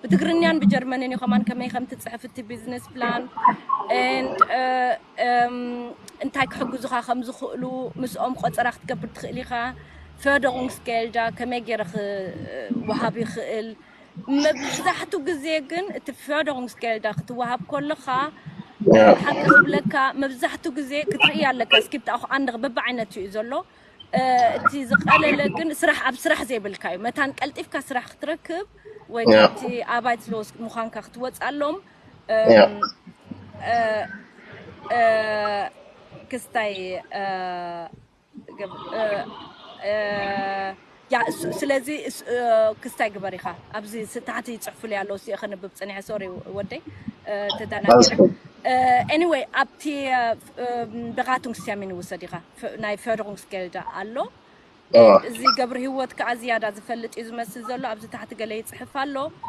ብትግርኛን ብጀርመንን እዩ ከማን ከመይ ከም ትጽሕፍ እቲ ቢዝነስ ፕላን and እንታይ ክሕግዙኻ ከም ዝኽእሉ ምስኦም ቆጸራ ክትገብር ትኽእል ኢኻ። Förderungsgelder ከመይ ገይረ ክወሃብ ይኽእል? መብዛሕቱ ግዜ ግን እቲ Förderungsgelder ክትወሃብ ከለኻ ሓቂ ክብለካ መብዛሕቱ ግዜ ክትርኢ ኣለካ። እስኪ ብጣ ኣንድ በብዓይነቱ እዩ ዘሎ። እቲ ዝቀለለ ግን ስራሕ ኣብ ስራሕ ዘይብልካ እዩ። መታን ቀልጢፍካ ስራሕ ክትረክብ ወይ ካብቲ ኣባይት ሎስ ምዃንካ ክትወፅኣሎም ክስታይ ያ ስለዚ ክስታይ ግበር ኢኻ። ኣብዚ ታሕቲ ይፅሕፉሉ ኣለዉ። እዚኦ ከንብብ ፀኒሐ። ሶሪ ወደይ ተደናገረ። Anyway ኣብቲ Beratungstermin ውሰድ ኢኻ። ናይ Förderungsgelder ኣሎ። እዚ ገብረ ህይወት ከዓ ዝያዳ ዝፈልጥ እዩ ዝመስል ዘሎ። ኣብዚ ታሕቲ ገለ ይፅሕፍ ኣሎ።